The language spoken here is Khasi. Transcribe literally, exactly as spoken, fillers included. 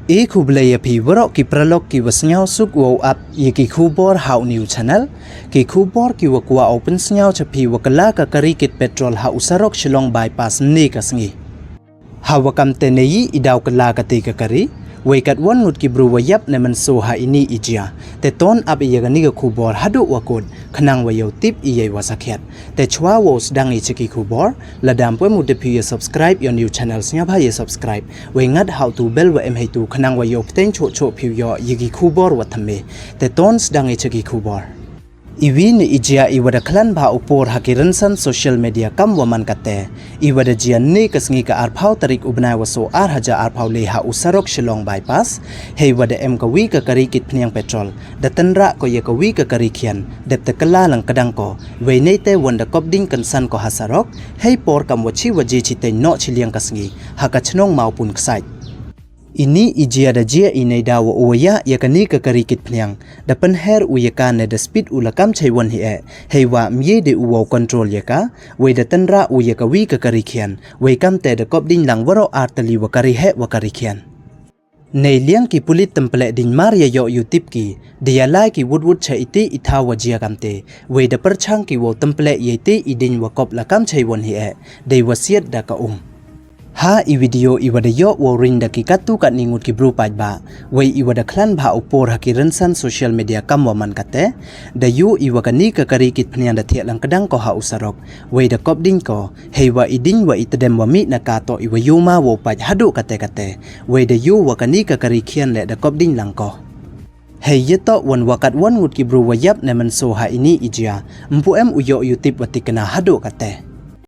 E khublei ïa phi waroh ki paralok ki wa sngewsuk wow ap ïa ki khubor ha u new channel. Ki khubor ki wa kwah u pynsngew cha phi wa kylla ka kari kit petrol ha u sarok Shillong bypass ne ka sngi. Ha wa kam te ne i daw kylla ka te ka kari, wei kat wan ngut ki bru wa ïap ne mynsaw ha ini i jia. Te ton ap ïa kani ka khubor haduh wa kut, khnang wa yoh tip ïa i wa sakhiat. Te chwa wow sdang i cha ki khubor, lada ym pu em u dep phi ïa subscribe ïa u new channel, sngewbha ïa subscribe. Wei ngat ha u tu bell wa em hei tu khnang wa yoh pteng choh choh phi u yoh ïa ki khubor wa thymme. Te ton sdang i cha ki khubor. Iwi ne i jia i wa da khlan bha u por ha ki rynsan social media kam wa man kate. I wa da jia ne ka sngi ka arphaw tarik u bnai wa so ar hajar arphaw le ha u sarok Shillong bypass. Hei wa da em ka wi ka kari kit phniang petrol. Da tynrah ko ïa ka wi ka kari khian. Dep te kylla lang kdang ko. Wei nei te wan da kop ding kynsan ko ha sarok. Hei por kam wa chi wa ji chi teng noh chi liang ka sngi. Ha ka chnong Mawpun Ksait. Ini i jia da jia i nei da wa u wa ïa ïa kani ka kari kit phniang. Da pynher u ïa ka ne da speed u la kam chai wan hi e. Hei wa mye de u wow control ïa ka. Wei da tynrah u ïa ka wi ka kari khian. Wei kam te da kop ding lang waroh ar tylli wa kari heh wa kari khian. Nei liang ki pulit tympleh ding mar ïa yoh yu tip ki. Da ïa lai ki wut wut cha iti i thaw wa jia kam te. Wei da pyrchang ki wow tympleh ïa iti i ding wa kop la kam chai wan hi e. Dei wa siat da ka um. Ha i video i wa da yoh wow ring da ki katu katni ngut ki bru paid ba. Wei i wa da khlan bha u por ha ki rynsan social media kam wa man kate. Da yu i wa kani ka kari kit phniang da thiah lang kdang ko ha u sarok. Wei da kop ding ko. Hei wa i ding wa i tedem wa mih na ka to i wa yu ma wow paid haduh kate kate. Wei da yu wa kani ka kari khian le da kop ding lang ko. Hei ïa to wan wa kat wan ngut ki bru wa ïap ne mynsaw ha ini i jia. Ym pu em u yoh yu tip wa tikna haduh kate.